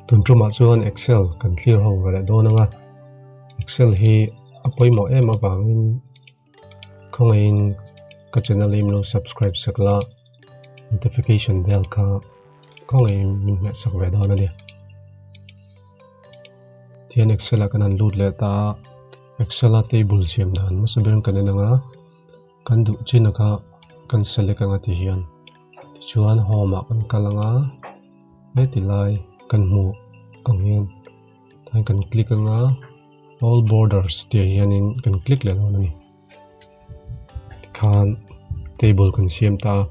Tun tumah chuan Excel kan thlir ho ve leh dawn ang a, Excel hi a pawimawh em avangin khawngaihin ka channel hi min lo subscribe sak la, notification bell kha khawngaihin min hmeh sak ve dawn a ni. Tihian Excel ah kan han lut leh ta a, Excel a table siam dan hmasa ber kan en ang a. Kan duh chin a kha kan select anga ti hian tichuan home ah kan kal anga heti lai kan hmuh ang hian tihian kan click anga all borders tih ah hianin kan click leh dawn a ni tikhan table kan siam ta a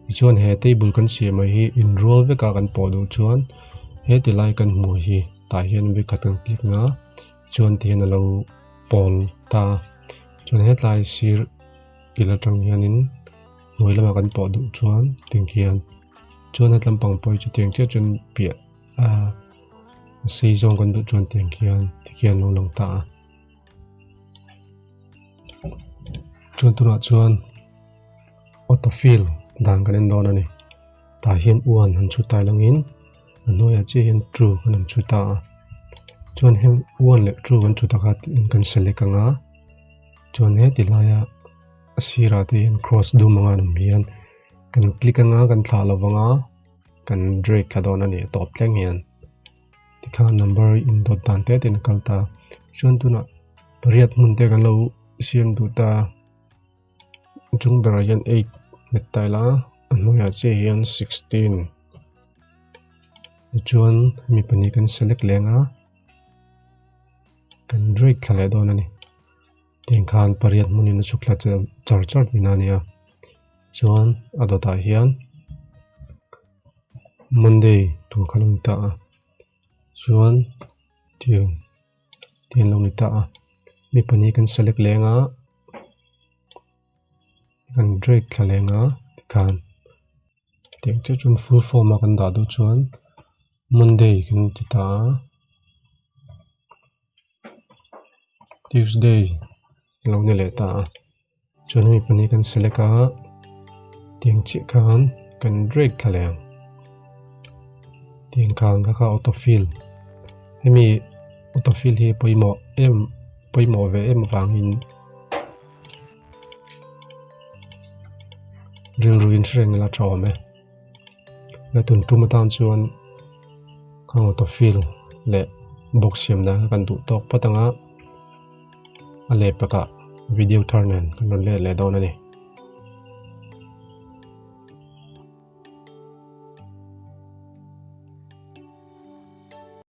tichuan he table kan siam ah hi inrual vek a kan pawh duh chuan heti lai kan hmuh hi tah hian vekhat kan click anga tichuan tihian alo pawl ta a. Chuan hetlai sir kil atang hianin hnuai lamah kan pawh duh chuan tiang khian chuan hetlam pang pawh hi chutiang chiah chuan piah ah sei zawng kan duh chuan tiang khian tikhian a lo lang ta a chuan tunah chuan auto fill dan kan en dawn a ni tah hian one han chhut ta langin a hnuaiah chiah hian two kan han chhut ta a chuan heng one leh two kan chhut a kha kan select ang a chuan heti laia a sirah te hian cross dum anga an awm hian kan click anga kan thlah lo vang a kan drag thla dawn a ni a tawp thleng hian tikhan number indawt dan te ten a kal ta chuan tunah pariat hmun te kan lo siam duh ta a chung berah hian eight hmet ta ila a hnuaiah chiah hian 16 tichuan hemi pahnih kan select leh ang a. Kan drag thla leh dawn a ni. Tiang khan pariat hmunin a chhuk thla char char tihna a ni a. Chuan a dawtah hian Monday tur kha lo ni ta a. Chuan tiang tiang lo ni ta a. Mi pahnih kan select leng a. Kan drag thla leng a tikhan tiang chiah chuan full form a kan dah duh chuan Monday kan ti ta a. Tuesday a lo ni leh ta a chuan hemi pahnih kan select a tiang chiah khan kan drag thla leh ang tiang khan kha kha auto fill hemi auto fill hi pawimawh em pawimawh ve em avangin rilru in hre reng ila tha awm e. La tun tum atan chuan khang auto fill leh box siam dan kha kan duh tawk phawt ang a a leh pakah video thar nen kan rawn let leh dawn a ni.